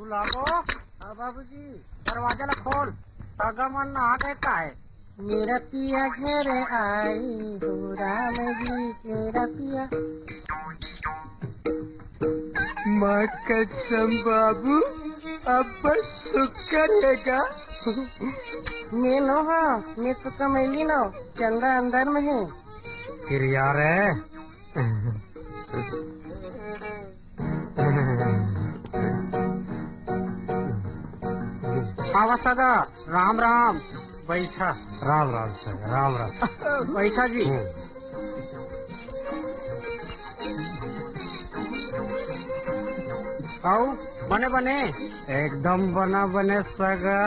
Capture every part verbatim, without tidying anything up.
लागो। हाँ बाबूजी, दरवाजा ला खोल, सगा मन आ गए का है? मेरा पिया घर आई हो राम जी, मेरा पिया। माँ कसम बाबू, अब बस शुक्र है का? मैं नो हाँ, मैं तो कमैली नो, चंदा अंदर में है। फिर यार है। आवा सगा, राम राम। बैठा। राम राम सगा, राम राम। बैठा जी। हम्म। आओ, बने बने। एकदम बना बने सगा,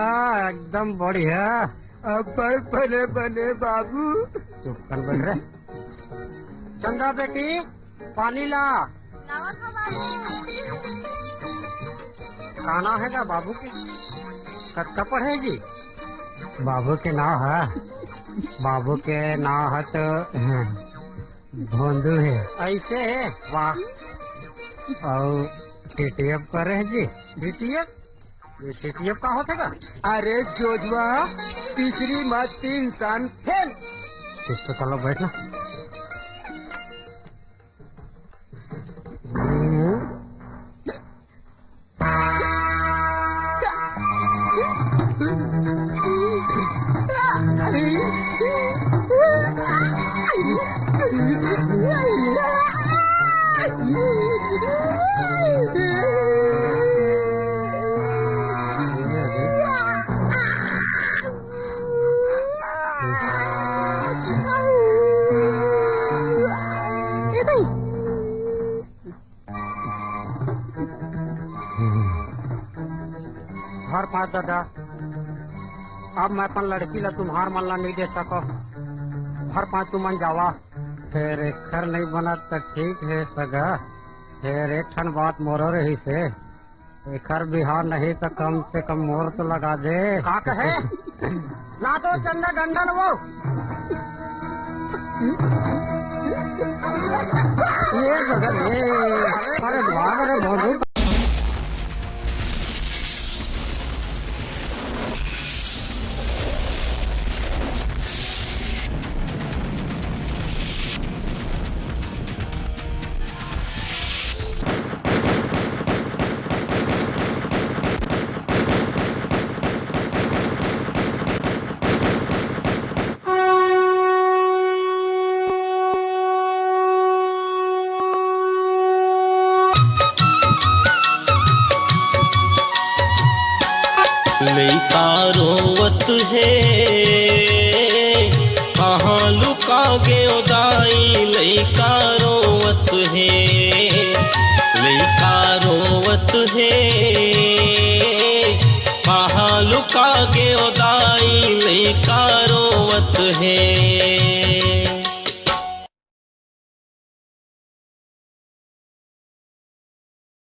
एकदम बढ़िया। अब्बड़ बने बने बाबू। चुप कर बैठ रे। चंदा बेटी, पानी ला। लावत हो बाबू। का नाव है का बाबू के? कतका पढ़े जी? बाबू के नाव है, बाबू के नाव है तो भोंदू है। ऐसे है? वाह। और टीटीएफ करे है जी। टीटीएफ? ये टीटीएफ का होथे का? अरे जोजवा, तीसरी मा तीन सान फेल। चुप तो कर लो, बैठ ना। धर पाँच दादा, अब मैं अपन लड़की ला तुम्हार मन ला नहीं दे सको। धर पाँच तुमन जावा। फेर एखर नहीं बनत त ठीक है सगा, फेर एक ठन बात मोरो रहिसे, एखर बिहाव नहीं त कम से कम मोर तो लगा दे। का कहे? ला तो चंदा डंडा लो। ये गगन, ये, अरे भाग रे भोंदू। लइका रोवत हे, कहाँ लुका गे ओ दाई? लइका रोवत हे, लइका रोवत हे, कहाँ लुका गे ओ दाई? लइका रोवत हे।